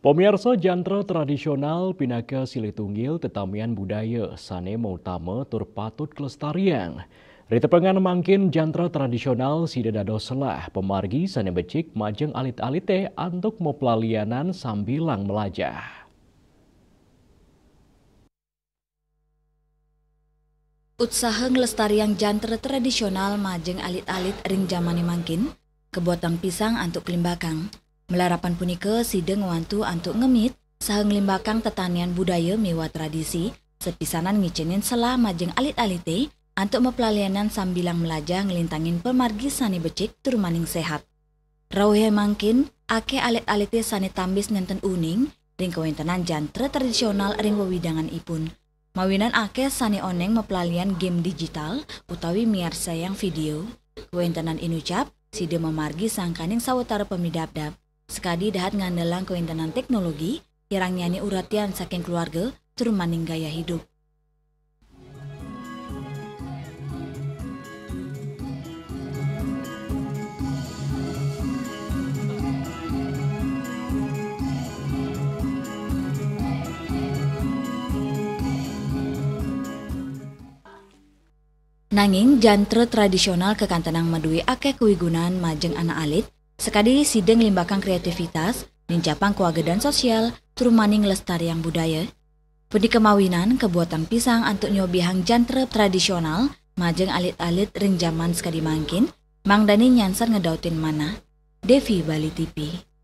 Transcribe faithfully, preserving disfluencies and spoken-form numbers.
Pamiarsa, jantra tradisional pinaka silih tunggil tetamian budaya sane mautama tur patut kelestariang. Ritepengan mangkin jantra tradisional sida dados selah pamargi sane becik majeng alit-alite antuk maplalianan sambilang melajah. Utsaha nglestariang jantra tradisional majeng alit-alit ring jamane mangkin, kabuatang pisang antuk klimbakang. Malarapan punika sida ngwantu antuk ngemit saha nglimbakang tetanian budaya miwah tradisi, sapisanan ngicenin selah majeng alit-alite antuk maplalianan sambilang melajah nglintangin pamargi sane becik tur maning sehat. Rauhe mangkin, akeh alit-alite sane tambis nenten uning ring kawentenan jantra tradisional ring wewidanganipun. Mawinan akeh sane oneng maplalian game digital utawi miarsayang video. Kawentenan inucap, sida mamargi sangkaning sawatara pamidabdab. Sakadi dahat ngandelang kawentenan teknologi, kirangnyane uratian saking keluarga, tur maning gaya hidup. Nanging jantra tradisional kakantenang madue akeh kawigunan majeng anak alit, sakadi sida nglimbakang kreativitas, nincapang kawagedan sosial, tur maning nglestariang budaya. Punika mawinan kabuatang pisang antuk nyobihang jantra tradisional majeng alit-alit ring jaman sakadi mangkin, mangdane nyansan ngedautin manah. Devi, Bali T V.